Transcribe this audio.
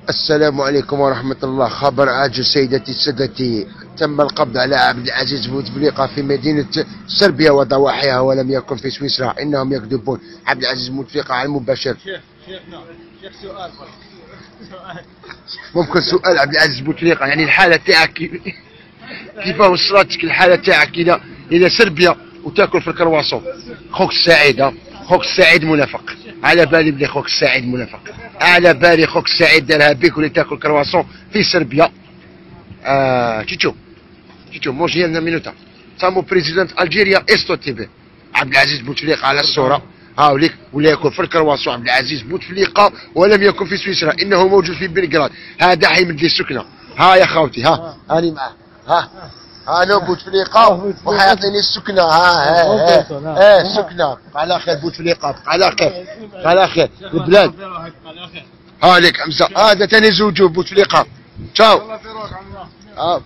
السلام عليكم ورحمة الله. خبر عاجل سيدتي سادتي، تم القبض على عبد العزيز بوتفليقة في مدينة صربيا وضواحيها ولم يكن في سويسرا، إنهم يكذبون. عبد العزيز بوتفليقة على المباشر. شيخ، شيخنا، شيخ، سؤال برك، سؤال. ممكن سؤال عبد العزيز بوتفليقة؟ يعني الحالة تاعك كيف وصلتك الحالة تاعك إلى صربيا وتاكل في الكرواسون؟ خوك السعيد، ها؟ خوك السعيد منافق، على بالي بلي خوك السعيد منافق، على بالي خوك السعيد دارها بيك ولي تاكل كرواسون في صربيا. Ciccio, Ciccio, može jedna minuta samo؟ Prezident Algeria Esto TV. عبد العزيز بوتفليقه على الصوره، هاوليك ولا يكون في الكرواسون عبد العزيز بوتفليقه ولم يكن في سويسرا، انه موجود في بلغراد. هذا حيمد لي السكنه. ها يا خوتي، ها هاني معاه، ها ها بوتفليقه وحيعطيني السكنه. ها ها ها ها السكنه. على خير بوتفليقه، على خير، على خير البلاد. ها ليك حمزه، هذا ثاني زوجو بوتفليقه. تشاو. اه.